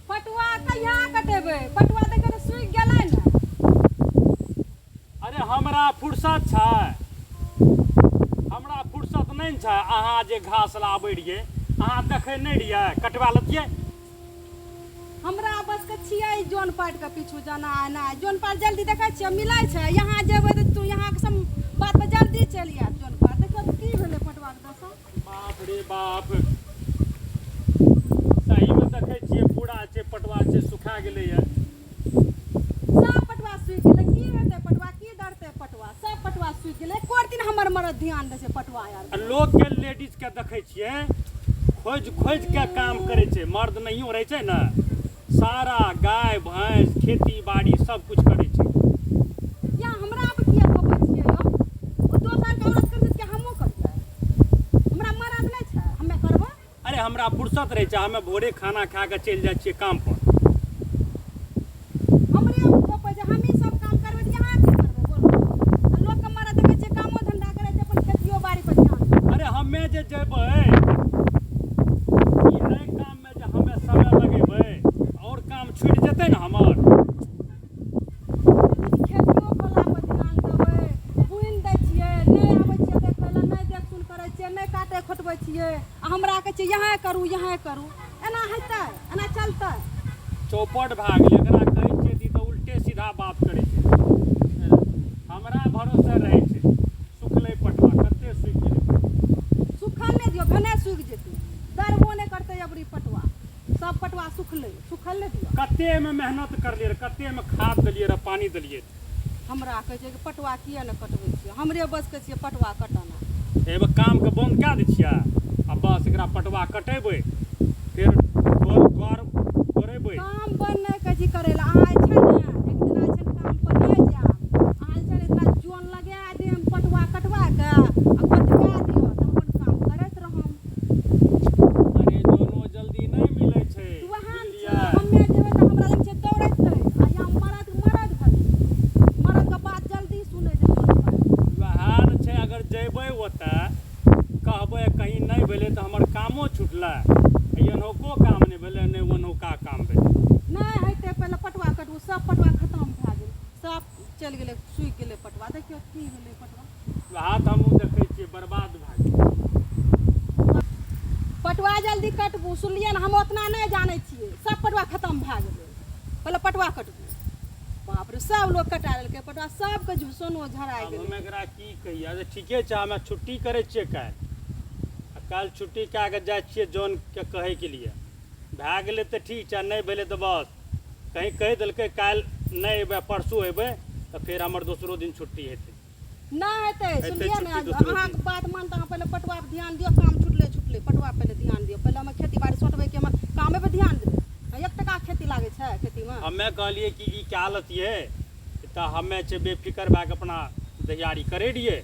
पटुआ कहिया कटेबै? पटुआ देखियौ तऽ सुखि गेलै ने। अरे हमरा फुर्सत छै? हमरा फुर्सत नहि ने छै। अहाँ जे घास लाबै रहियै, अहाँ देखै नहि रहियै? कटवा लेतियै। हमरा बस के छियै जोन पाट के पीछू जाना आना। जोन पाट जल्दी देखै छियै मिलै छै। यहाँ जेबै तऽ तू यहाँ के सब बात पर जल्दी चलि आयत। जोन पाट देखियौ तऽ की भेलै पटुआ के दशा। बाप रे बाप, सहीमे देखै छियै पूरा छै पटुआ छै सुखा गेलैए। सब पटुआ सुखि गेलै। की हेतै पटुआ? की डरतै पटुआ? सब पटुआ सुखि गेलै। एको दिन हमर मरद ध्यान दै छै पटुआ आर? आ लोकके लेडीजके देखै छियै खोजि खोजि के काम करै छै। मर्द नहियो रहै छै ने, सारा गाय भैंस खेती बाड़ी सब कुछ करै छै। या हमरा पर किया थोपै छियै यौ? ओ दोसरके औरत करै छै कि हमहूँ करियै? हमरा मरद नहि छै? हमे करबै। अरे हमरा फुर्सत रहै छै, हमे भोरे खाना खा कऽ चलि जाइ छियै काम पर। हमरे थोपै छै। हमही सब काम करबै तऽ अहाँ की करबै बोलू? आ लोकके मरद देखै छियै कामो धंधा करै छै, अपन खेतियो बाड़ी पर ध्यान दै छै। अरे हमे जे जेबै ई एहि काममे जे हमे समय लगेबै, आओर काम छुटि जेतै ने हमर। खेतियो कोला पर ध्यान देबै। बुनि दै छियै, नहि आबै छियै देखै लए, नहि देख सुन करै छियै, नहि काटै खोटबै छियै, आ हमरा कहै छियै यहाँ करू, यहाँ करू। एना हेतै? एना चलतै? चौपट भए गेलै। एकरा कहै छियै तऽ ई तऽ उल्टे सीधा बात करै छै। हमरा भरोसे रहै छै। सुखलै पटुआ, कते सुखि गेलै पटुआ। सुखल नहि दियौ, भने सुखि जेतै, दरबो नहि करतै अबरी पटुआ। सब पटुआ सुखलै, सुखल नहि दियौ। कते एहिमे मेहनत करलियै रहए, कते एहिमे खाद देलियै रहए, पानि देलियै रहए। हमरा कहै छै कि पटुआ किए नहि कटबै छियै? हमरे बसके छियै पटुआ कटना? एहिमे कामके बन्द कए दै छियै आ बस एकरा पटुआ कटेबै, फेर घर घर गोरेबै। काम बन्द नहि कहै छी करै लए। अहाँ जे छै ने एक दिना जे छै ने काम पर नहि जायब। अहाँ जे छै ने इतना जोन लगा देब पटुआ कटवा कऽ आ गोतवा दियौ, तब अपन काम करैत रहम। अरे जोनो जल्दी नहि मिलै छै। वएह ने छै। बुझलियै? हमे जेबै तऽ हमरा लग छै दौड़ेतै, आ यहाँ मरद मरद भेलै, मरदके बात जल्दी सुनै छै जोन पर। वएह ने छै। अगर जयबै ओतऽ कहबै कहीं नहि भेलै तऽ हमर कामो छुटलै, आ एनहुको काम नहि भेलै, नहि ओनहुका काम भेलै। नहि हेतै। पहिले पटुआ कटबू। सब पटुआ खतम भए गेल, सब चलि गेलै, सुखि गेलै पटुआ। देखियौ की भेलै पटुआ। वएह तऽ हमहूँ देखै छियै, बर्बाद भए गेलै। पटुआ जल्दी कटबू, सुनलियै ने? हम ओतना नहि जानै छियै। सब पटुआ खतम भए गेलै, पहिले पटुआ कटबू। बाप रे, सब लोग कटा लेलकै पटुआ, सबके सोनो झराय आब गेलै। हम एकरा की कहियै? अच्छा ठीके छै, हमे छुट्टी करै छियै काल्हि, आ काल्हि छुट्टी कए कऽ जाइ छियै जनके कहैके लिए। भए गेलै तऽ ठीक छै, आ नहि भेलै तऽ बस कहीं कहि देलकै काल्हि नहि अयबै, परसू अयबै, तऽ फेर हमर दोसरो दिन छुट्टी हेतै। नहि हेतै। हेतै। सुनलियै ने? छुट्टी दोसरो अहाँके दिन। बात मान तऽ अहाँ पहिले पटुआ पर ध्यान दियौ। काम छुटले छुटले, पटुआ पहिले ध्यान दियौ। पहिले हमे खेती बाड़ी सोटबै कि हमे कामे पर ध्यान देबै? एक टका खेती लागै छै खेतीमे? हमे कहलियै कि ई कए लेतियै तऽ हमे छै बेफिकर भए कऽ अपना तैयारी करै रहियै।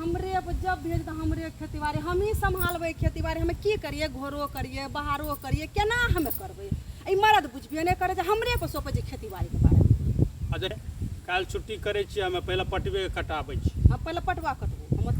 हमरे पर जब भेज तऽ हमरे खेती बाड़ी हमही सम्हालबै। खेती बाड़ी हमे की करियै? घरो करियै, बाहरो करियै, केना हमे करबै? ई मरद बुझबे नहि करै छै, हमरे पर सौंपै छै खेती बाड़ीके बारेमे। अच्छा, काल्हि छुट्टी करै छियै हमे, पहिले पटबेके कटाबै छी। हम पहिले पटुआ कटबू हम।